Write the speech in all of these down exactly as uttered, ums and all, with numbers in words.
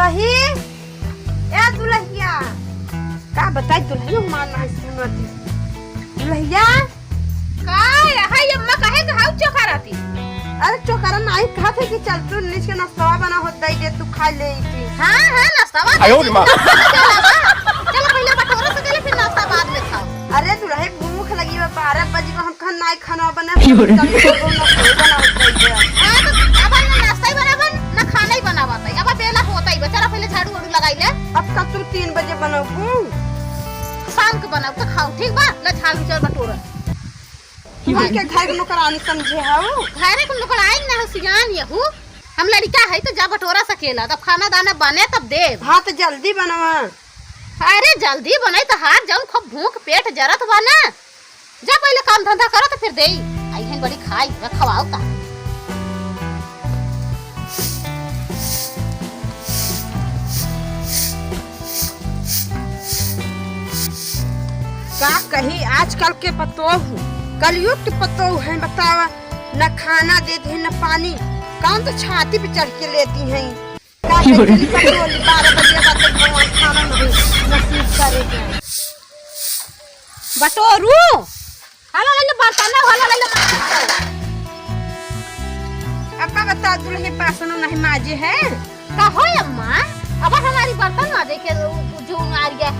कही, ए दुलहिया, का बताई दुलहिया, हमार नाई सुनती। दुलहिया, का है अम्मा, काहे के हाउ चोकाराती? अरे चोकारा नाई, कहत है कि चल तू नीचे नाश्ता बना होत दे दे, तू खा ले थी। हाँ, हाँ, नाश्ता बना आयो रे माँ। चल पहले बटोरा से चले, फिर नाश्ता बाद में खाओ। अरे दुलही भूख लगी बा, बारह बजे को हम खाना नाई खाना बना, क्यों रे? कभी तो नाश्ता बना होत दे दे। हाँ, तो अब हम नाश्ता ही बनावन, ना खाना ही बनावत है। अब बेला होता ही बा, चला पहले झाड़ू वाड़ू लगाई ले। अब का तू तीन बजे बनाऊ? शाम के बनाऊ तो खाओ, ठीक बा? ले झाड़ू चल बटोरा। हमके घर के नौकरानी समझे हऊ? घरे के नौकरानी ना हो, सियान यहू। हम लड़िका है तो जा बटोरा सकेला, तब खाना दाना बने तब देब। हाँ तो जल्दी बनवा। अरे जल्दी बने तो हाथ जाऊन, खूब भूख पेट जरत बा ना। जा पहले काम धंधा करो तो फिर देई। आई हैं बड़ी खाई, रखवाओ का। का कही आजकल के पतोह, कलयुग के पतोह हैं, बतावा, न खाना देती हैं, न पानी, काम तो छाती पे चढ़ के लेती हैं। का कही, चली पतोह, बारह बजे बाद तक भगवान खाना नहीं नसीब करेगा। बटोरू, हला ले ले बर्तन, हला ले ले बर्तन। अब्बा बता, दुलही बासन नहीं माजे है? का हो अम्मा, अब हमारी बर्तन माजे के जो आ रही है,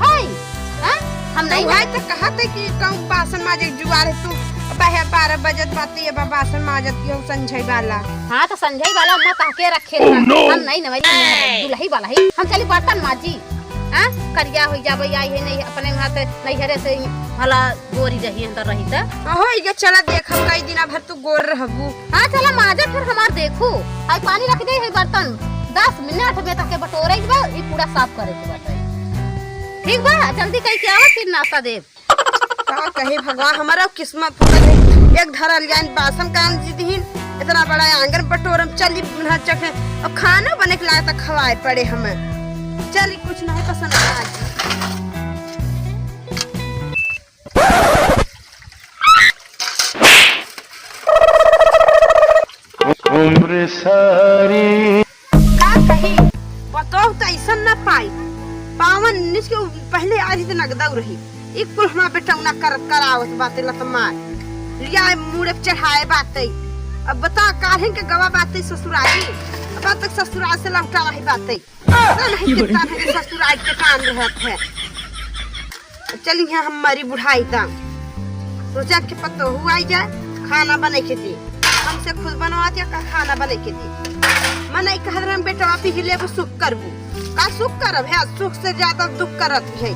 हैं? हम नहीं तो कहत है कि कहूँ बासन माजे के जुआर है तू। अब है बारह बजत बात, ये बा बासन माजत की हो संझई वाला। हाँ, तो संझई वाला अम्मा ताके रखे Oh, रहा। No! हम नहीं नवई दुलही वाला ही। हम चली बर्तन माजी। हाँ? करिया होई जाबे, आई है नहीं, अपने वहाँ से नैहरे से भला गोरी रही, अंदर रही त। अहो, इके चला देखब, कई दिना भर तू गोर रहबू। हाँ, चला माजा फिर हमार देखू। आई पानी रख दे है बर्तन, दस मिनट में ताके बटोरे के बा, ई पूरा साफ करे के बा। ठीक बा, जल्दी कई के आवा, फिर नाश्ता देब। का कहे भगवान, हमारा किस्मत फूटल है। एक धरा लियान बासन कान जी दीन, इतना बड़ा आंगन बटोरम चली ना चखे, और खाना बने के लागत खवाए पड़े हमें। चली कुछ नहीं पसंद आज। उम्र सारी। का कही, पतोह त ऐसन न पाई। पावन निस के पहले आज त नगदऊ रही। ई कुल हमार बेटौना कर, करावत बाते लत मार। लिया मुड़े पे चढ़ाए बाते। अब बता काहे के गवा बाते ससुरारी। अब तक ससुराल से लौटा रही बाते। पता नहीं कितना है ससुराल के काम रहत है। चली यहाँ हम मरी बुढ़ाई तम। सोचा के पतोहू आई जाए, खाना बने के दी। हमसे खुद बनवा दिया का खाना बने के दी। मन आई कहत रहे, "बेटवा पी लेबू, सुख करबू।" का सुख करब है? सुख से ज्यादा दुख करत है।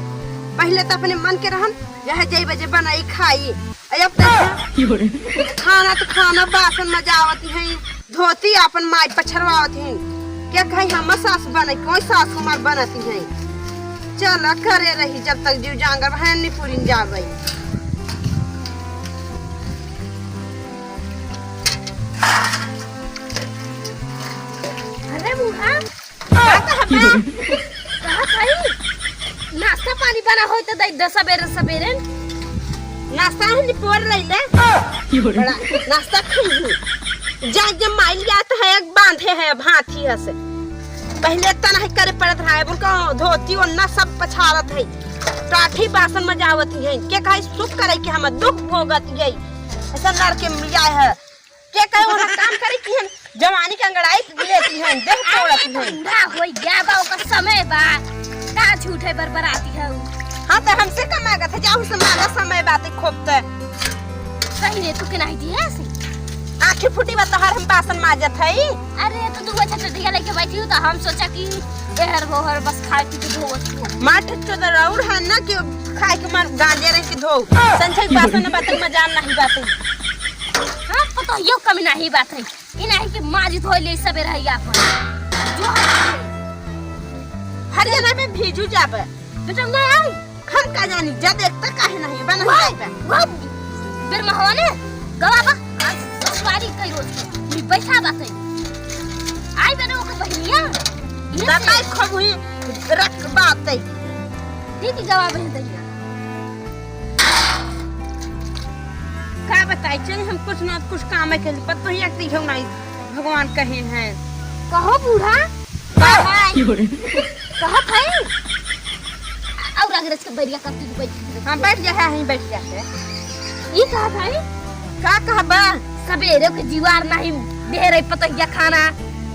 पहले तो अपने मन के रहन, यह जई बजे बनाई खाई। अरे अब देखा, खाना तो खाना, बासन मजावत है, धोती आपन माई पछरवावत ही। के कही हम सास बने, कोई सास हमार बनती है। चल करे रही जब तक जीव जांगर बहन निपुरिन जावे। अरे बूढ़ा, का कहबा? कहा खाई? नाश्ता पानी बना होई तो दे दे सबेरे सबेरे। नाश्ता हम निपोर लइले। बड़ा नाश्ता खइबू। जा जे माइल जात है, एक बांधे है, अब हाथी है से। पहले इतना नहीं करे पड़त रहा है, उनको धोती ओढ़ना सब पछारत है। टाठी बासन मजावत है। के कहे सुख करे कि हम दुख भोगत है। ऐसा लड़के मिला है। के कहे ओना काम करे कि हम जवानी के अंगड़ाई लेती हैं, देह तोड़त हैं। बूढ़ा होई गया बा, ओकर समय बा। का झूठे बरबराती हऊ? हाँ, तो हमसे का मांगत है, जाऊ से मांगा समय बात है खूब त। सही रे, तू के नहीं दिए से? आँखी फूटी बा तोहार, हम बासन माजत हई। अरे, तो तू अच्छा चटिया लेके बैठी हूँ, तो हम सोचा कि एहर बोहर बस खाए पी के धोवत हो। माठ चोदर और है ना कि खाए के मन गांजे रह के धो। संझा के बासन बात में मजाल नहीं बात है। हाँ, पता यो कमी नहीं बात है। ई नहीं कि माजी धोई ले सबे रही आपन। जो हरियाणा में भीजू जाबे। बेटा, मैं आई। हम का जानी, जा देख त काहे नहीं बना वाह, जाइबे। वाह। बेर महवाने, गवा बा, आज ससुरारी कई रोज के। ई बैठा बात है। आई बेटा, ओकर बहिनिया। ये से दताई खूब हुई रख बात है। दीदी गवा बहन दैया। का बताई, चल हम कुछ ना कुछ काम है के लिए, पर तो एक दिहो नहीं भगवान कहे हैं। कहो बूढ़ा। का है? कहत है। और अगर इसके बैरिया करती तो बैठ। हाँ, बैठ जा, है, यहीं बैठ जा है। ई कहत है। का कहबा? सबेरे के जीवार नाही दे रही पतोहिया खाना,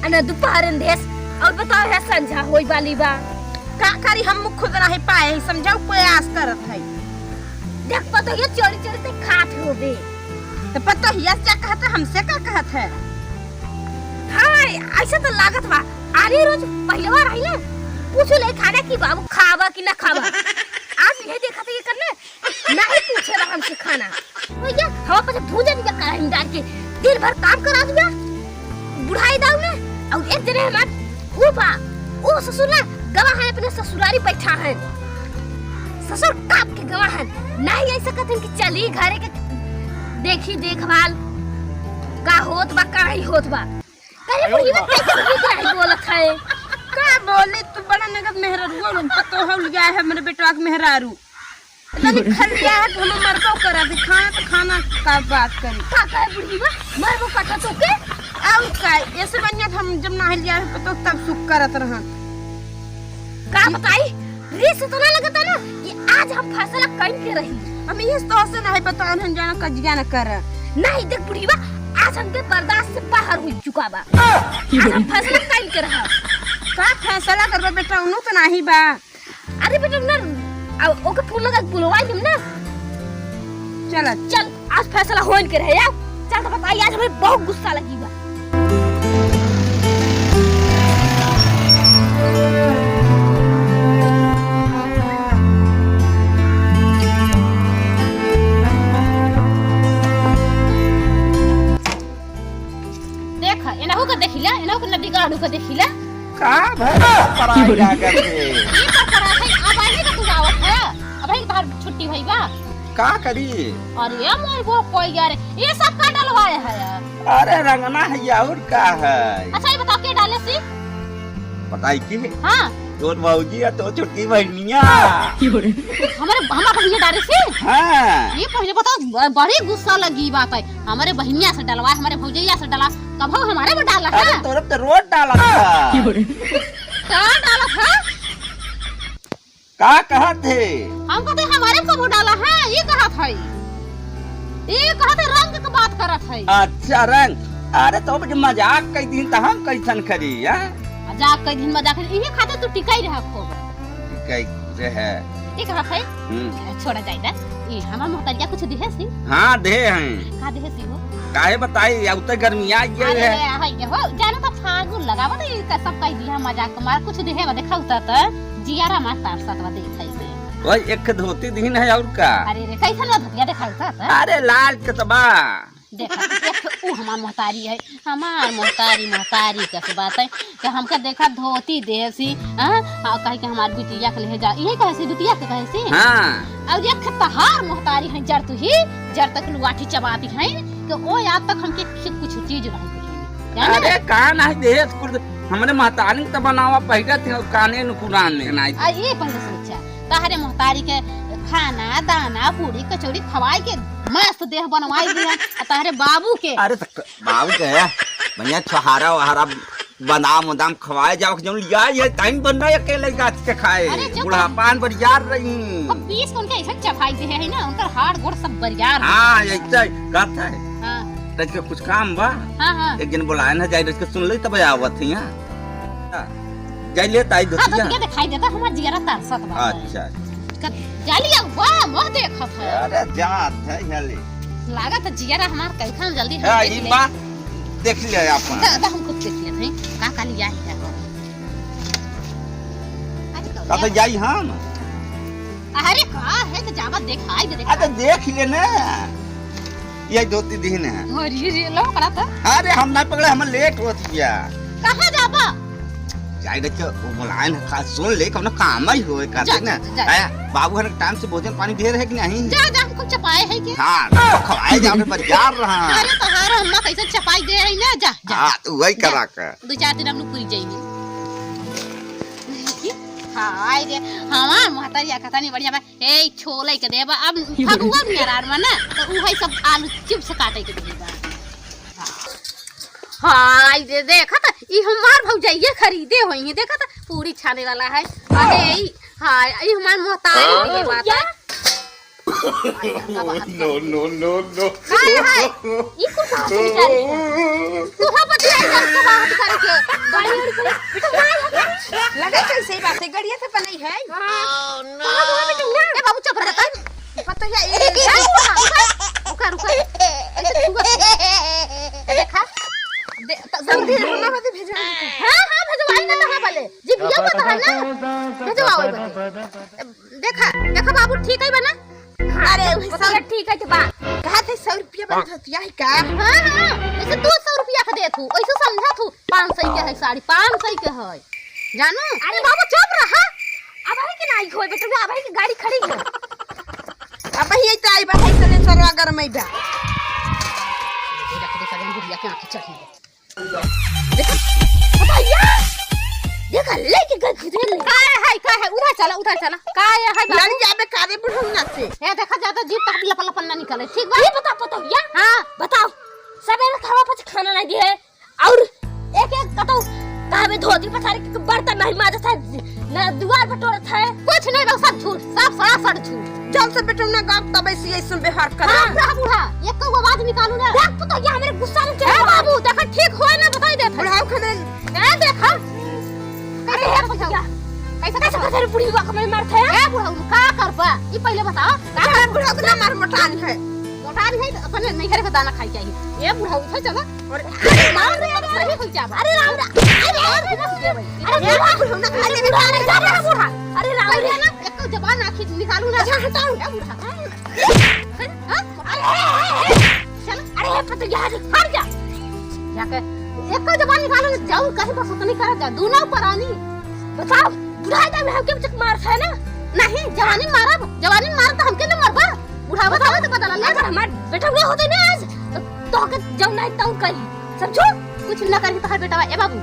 अने दुपहर में देस। और बताओ है, संझा होई वाली बा। का करी, हम खुद नाही पाए, समझाओ कोई आस करत है। देख पतोहिया चोरी चोरी ते खात होबे। तो पतोहिया से क्या कहत है, हमसे का कहत है? हाँ, ऐसा तो लागत बा। आली रोज पहले बार आई ना, पूछ ले खाना कि बाबू खाबा कि ना खाबा। आज यही देखा था ये करने, नहीं पूछे बा हमसे खाना। भैया, हम अपन भूजन में कढ़ाई में डाल के दिन भर काम करा दिया, बुढ़ाई दाऊ ने। और एक जने हमार फूफा, वो ससुर ना गवा है, अपने ससुरारी बैठा है। ससुर काप के गवा है, नहीं ऐसा कहते कि चली घरे के देखी देखभाल का होत बा, का नहीं होत बा। अरे बुढ़िया, कैसे बुढ़िया नहीं बोलत है? का बोली तू, बड़ा नगद मेहरारू, पतो हो लिया है हमरे बेटवा के मेहरारू। तनी खलिया है तो हम मरबो करा दे, खाना तो खाना का बात करी। का कहे बुढ़िया, मरबो कटा तो के? और का, ऐसे बढ़िया हम जब ना लिया है तो तब सुख करत रहन। का बताई, रीस इतना लगता ना कि आज हम फैसला कइल के रही। हम ये तो से नहीं बतान हम जाना कजिया न कर। नहीं देख बुढ़िया, आज हमके बर्दाश्त से बाहर हो चुका बा। आज हम फैसला कइल के रहा। का फैसला करबा बेटा, उन्हों तो नहीं बा। अरे बेटा ना, अब ओके फोन लगा के बुलवाई देम ना। चल। चल, आज फैसला होइल के रहे, आओ। चल तो बताई, आज हमें बहुत गुस्सा लगी बा। देख, एनहु के देखिला, एनहु के नदी गाड़ू के देखिला। का भर पराई लागत है? ई का करा है? अब आही का तू आवत है? अब आही बाहर छुट्टी भई बा। का करी? अरे मोर बो कोई यार, ये सब का डलवाए है यार? अरे रंगना है, और का है? अच्छा, ये बताओ, के डाले सी? बताई की? हाँ। तोर भौजी है, तो छोटकी बहनिया। हमारे, हमारे बहनिया डाले सी? हाँ। ये पहले बताओ, ब-, बड़ी गुस्सा लगी बात है। हमारे बहनिया से डलवा, हमारे भौजैया से डला, कभो हमारे में डाला है? अरे, तोरे तो रोज डाला था। का डाला था? का कहत है? हम कहते हमारे कबो डाला है, ये कहत है। ये कहत है रंग के बात करत है। अच्छा रंग। अरे तो अब जब मजाक कई दिन त हम कैसन करी, हैं? मजाक कई दिन मजाक करी, इहे खातिर तू टिकाई रहा खूब। टिकाई रहे। ये कहत है। हम्म। छोड़ा जाए दा। ये हमार मोहतरिया कुछ दिहे सी? हाँ, दे हैं। का दिहे सी हो? काहे बताई, अब तो गर्मिया गया अरे है। रे, आ, है हो, जानो तो फागुन लगावत है, ये सब कह दिया मजाक मार, कुछ दिहे बा, देखा उतर तो। जियारा मार तार साथ बा, देखाई दे। वही एक धोती दीन है और का? अरे रे, कैसन बा धोतिया देखाई साथ, हैं? अरे लाल के तो बा। देखा, एक उ हमार महतारी है, हमार महतारी, महतारी कस बात है, कि हमका देखा धोती देसी, हाँ? हाँ, कहे कि हमार बिटिया के ले जा, यही कहे सी, बिटिया के कहे सी? हाँ। और एक तहार महतारी है, जर तू ही, जर तक लुआठी चबाती है, कि ओ याद तक हमके कुछ चीज नहीं दिही। जाने? अरे, का नाही देहे स्कूल, हमरे महतारी त बनावा पहिरत है और काने नुकुरान में नाई। आ, ये पहले सोचा, तहरे महतारी के खाना, दाना, पूरी, कचौड़ी खवाई के मस्त देह बनवाई दिया, आ तहरे बाबू के। अरे, त क-, बाबू के है, बढ़िया छोहारा वहारा बादाम उदाम खवाए जाओ, जौन लिया ये टाइम बन रहा है अकेले गाछ के खाए। अरे, जो बुढ़ापान बरियार रही। अब पीस के उनके ऐसा चबाई दे है ना, उनकर हाड़ गोड़ सब बरियार हो हाँ, गया। ऐसा ही कहत है। हाँ। रच के कुछ काम बा? हाँ, हाँ। एक जन बुलाए ना जाए, रच के सुन ले तब आवत है यहाँ। हाँ, जाई ले ताई हाँ, तो दोतिया। तुझे दिखाई देता, हमार जियरा तरसत बा। अच्छा। कब जाली अब वाह, मोह देखत है। अरे जात है, जाली। लागत है जियरा हमार कई खान जल्दी हम हाँ, देख ई ले। बात देख ले आप। दा, दा, हम खुद देख लेते हैं। का का लिया है? अरे, का तो जाई हम? अरे, का है तो जावा देखाई दे, देखाई। अरे, देख ले ना। ये धोती दीन है। अरे, रे, लो, पकड़ा था। अरे, हम ना पकड़े, हम लेट होत गया। कहाँ जाबा? जाई देखो, वो बुलाए ना, का सुन ले, कौनो काम ही होए, का जा, ना। जा, जा। आया, बाबू हन टाइम से भोजन पानी दे रहे कि नहीं? जा, जा, हमको चपाए है के? हाँ, तो खवाए जाओ, पर जा रहा। अरे, तहार अम्मा कैसे चपाई दे रही ना, जा, जा। हाँ, तो वही जा। करा कर। दो चार दिन हम लोग पूरी जाएंगे। हाँ, आई रे, हमार महतारी आ, कथा नहीं बढ़िया बा। ए, छोले के देबा, अब फगुआ में अरार में ना, तो उहे सब आलू चिप्स काटे के देबा। हाँ, आई रे, देखा त, ई हमार भौजाइये खरीदे होई है, देखा त, पूरी छाने वाला है। अरे, ई, हाँ, ई हमार मोहतारी हाँ? के बात है। No, no, no, no। का है? ई कुल कहाँ से निकाली है? तू हो पति आई जान के बाहर निकाल के। गाड़ी उड़ी के। लगा कैसे ही बात है, गड़िया से बनाई है। हाँ। Oh, no। ए बाबू, चुप रह, बताई। पता है, ए, ए, रुका, रुका, रुका। ऐसे छुआ। देखा? दे, त-, जल्दी हम मत भेजवाई। हाँ, हाँ, भेजवाई ना, कहाँ बोले? जी, भैया को तो है ना? भेजवाओ, ए बच्चे। देखा, देखा बाबू, ठीक है बना? अरे, पता सब है, ठीक है, तो बा। कहा थे, सौ रुपया बंधत, यही का? हाँ, हाँ, जैसे दो सौ रुपया का देत हूँ, वैसे समझत हूँ, पाँच सौ के है साड़ी, पाँच सौ के है। जानू? अरे बाबू, चुप रहा। अब है कि नहीं खोए, बेटा, अब है कि गाड़ी खड़ी है। अब ही तो आई बा, है सलेंसरवा गरम ही बा। देखा, देखा, भैया, देखा, लेके गए खुदे ले। का है, का है? उधर चला, उधर चला। का है, है बाबू? लड़ जाबे कारे बुढ़ौना से। ए, देखा, ज्यादा जीभ तक लपन लपन ना निकले, ठीक बा? ये बता, पता भैया? हाँ। बताओ, सबेरे थवा पच खाना नहीं दिए, और एक एक कतौ कहबे धोती पसारे के बर्तन नहीं माजत है, ना दुआर बटोरत है। कुछ नहीं बा, सब झूठ, सब सरासर झूठ। जब से बेटौना गाँव तबे से ऐसन व्यवहार करे। हाँ, बूढ़ा, बूढ़ा, एक को आवाज निकालू ना। देख, पता क्या हमरे गुस्सा में ए चढ़ बाबू, देखा, ठीक होए ना, बताई देत है। बुढ़ाऊ खने ए, देखा। अरे, कैसे हे बताओ? भैया। कैसे, कैसे, कैसे? कैसे बुढ़ी हुआ कमर मारत है? ए बुढ़ऊ, का करबा? ई पहले बताओ, का ना, करबा? बुढ़ऊ के ना मार मोटान है। मोटान है, तो अपने नैहर के दाना खाई चाहिए। ए बुढ़ऊ, उठे चला। और अरे, राम रे, अरे, सही हो जाबा। अरे, राम रे। अरे, अरे, अरे, अरे, बुढ़ऊ ना खाने में अरे, बूढ़ा, अरे, बूढ़ा। अरे, राम रे। पहले ना, एक तो जबान आखिर निकालू ना। अच्छा, हटाओ। ए बुढ़ा। हाँ? अरे, ए, ए, ए, चल, अरे, ए, पतैया, हट जा। जाके, एक जबान निकालो ना, जाऊ, कहीं बस उतनी कर जा, दूना परानी। बताओ, बुढ़ा जाए में हमके चक मार है ना? नहीं, जवानी मारब, जवानी मारब तो हमके ना मरबा। बुढ़ावा बताओ। तो बदला ले। अगर हमार बेटा हुआ होते ना आज, तो, तो के जाऊ नहीं ताऊ करी। समझो? कुछ ना करी तो हर बेटा, ए बाबू,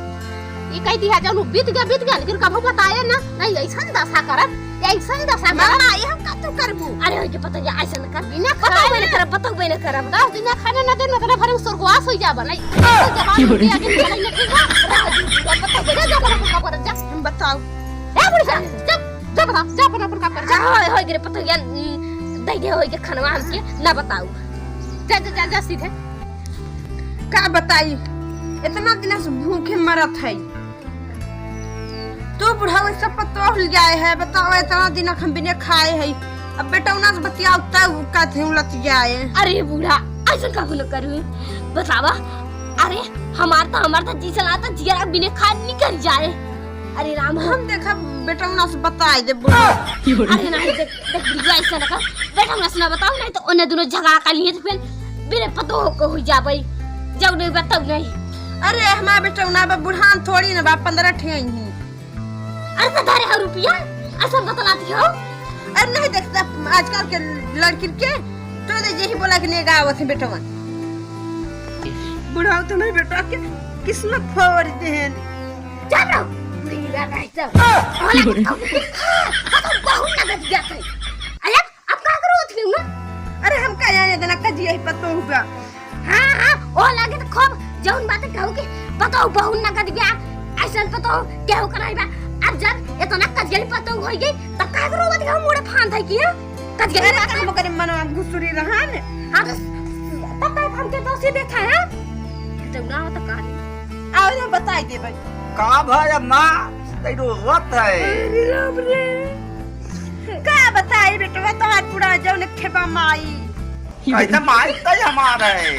ई कह दिया, जौन बीत गया, बीत गया, लेकिन कभू बताए ना, नहीं, ऐसन दशा करब, ऐसन दशा करब। मामा, ये हम का तू करबू? अरे, होई के पता या, ऐसन कर। बिना बताओ खाए बे ना ना। करब, बताओ बे ना करब। दस दिन खाने ना दे, ना तेरे भरे में स्वर्गवास होई जाबा, नहीं। जवान हो गया, आगे निकल नहीं, ठीक बा? राजू, बताओ बे ना, जा, जा, जा, जा, जा। हम बताओ। ए, बुढ़िया, जा, जा, बताओ, जा, अपन, अपन काम कर, जा। हाँ, होई, होई गे रे, पता या, उम, दे दे, होई गे खनवा हमके, ना बताओ। जा, जा, जा, जा, सीधे। का बताई, इतना दिन से भूखे मरत है। तू बुढ़ाऊ सब पतोह ले जाए है, बताओ, इतना दिन हम बिने खाए है। अब बेटौना से बतियाओ तब कहते हैं उलट जाए। अरे बूढ़ा, ऐसा का न करू, बतावा। अरे हमार तो, हमार तो जी चला तो जिया बिने खाए निकल जाए। अरे राम हो। हम देखा बेटौना से बताए दे बूढ़ा। अरे नहीं, देख, देख बुढ़िया ऐसा ना कर, बेटौना से ना बताओ, नहीं तो उन्हें दोनों झगड़ा कर लिए तो फिर मेरे पतोह को हो जाबे, जब नहीं बताओ नहीं। अरे हमार बेटौना बा, बुढ़ान थोड़ी ना बा, पन्द्रह ठे ही। अरे तो धरे हो रुपया, ऐसा बतलाती हो। अरे नहीं देखता आजकल के लड़की के, तो दे यही बोला कि नेगा आवत है बेटवन। बुढ़ाऊ तुम्हें बेटा के किस्मत फोड़ देहन। चलो, बुढ़िया नहीं तो। अरे, बहुत नगद गया था। अरे, अब का करो उठ गई ना? अरे, हम का जाने देना कजिया ही पतो हुआ। हाँ, हाँ, ओ लगे तो खूब जौन बात कहू के पतो बहुत नगद गया। ऐसन पतो केहू कराई बा। अब जब इतना कजिया ही पतो होई गई, तब का करो बात कहू मुड़े फान था कि, हाँ? कजिया ही अरे, बात काम करे मनवा घुसुरी रहन। हाँ, तो तब तक हमके दोषी देखा है। जौना हो तो कहानी। आओ, हम बताई देबै। का भय अम्मा, तै रोवत है? अरे राम रे। का बताई बेटवा, तोहार पूरा जौन खेबा माई। कैसे माई तै हमार है?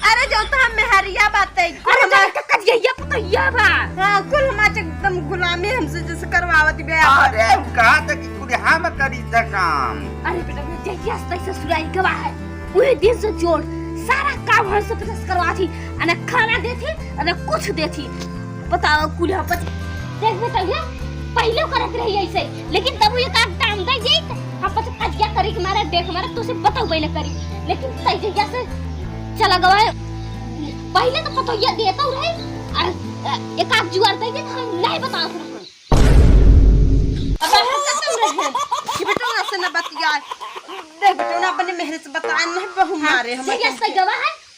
अरे जौन तो हम मेहरिया बात है। अरे हमार जौन तो कजिया पतैया बा। हाँ, कुल हमार एकदम गुलामी हमसे जैसे करवावत बे। अरे, हम कहा था कि कुल हम करी था काम। अरे बेटा, जहिया से तै ससुराल गवा है, वही दिन से जोड़ सारा काम हमसे पचास करवा थी, अने खाना देथी, अने कुछ देथी। बताओ, कुल हम पच-, देख बेटा, ये पहले करत रही ऐसे, लेकिन तब ये काम काम दे जाई, हम पच कजिया करी के मारे, देख मारे, तुझसे बताओ बे न करी, लेकिन तै जहिया से चला गवा है, पहले तो पतोहिया देता रहे, और, अ, एक आध जुआर दे दे, हम नहीं बताओ। अब हम का कर रहे हैं? कि बेटवा से न बतियाए। देख बेटवा, अपने मेहरे से बताए नहीं, बहू मारे हम। जहिया से गवा है,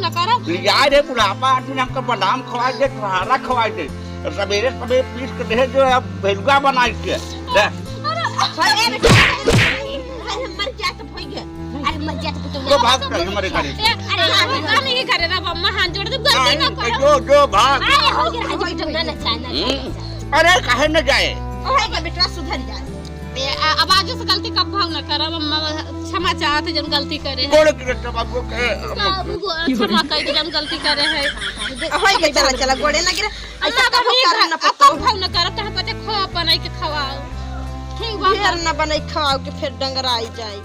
न करब। लिया रे बुढ़ापा आदमी, हमका बादाम खवाई दे, छोहारा खवाई दे। सबेरे सबेरे पीस के दे जो है, भेलुआ बनाई के। दे। अरे, अरे बेटा, अरे मर जा तो भइया। अरे मर जा तो पुतौला। जो भाग कर हमारे घर से। अरे, अरे, हम का नहीं करे रे, अम्मा हाथ जोड़ दे, गलती नहीं, ना करो। जो, जो भाग। अरे, हो गया, हो गया, ना, ना, ना, ना। हम्म। अरे, काहे न जाए? ओहे के बेटा सुधर जाए। ए, आ, अब आगे से गलती कब भाव न करब, हम क्षमा चाहत है, जन गलती करे है। गोड़ गिरत बाबू के, हम बाबू को क्षमा कर दे, जन गलती करे है। होई के चला, चला, गोड़े न गिरे। ऐसा अम्मा, कबो कभी करम न अब पतो। कब भाव न करब, तहन बच्चे खो बनाई के खवाओ। ठीक बा। ढेर न बनाई खवाओ के फिर डंगराई जाई।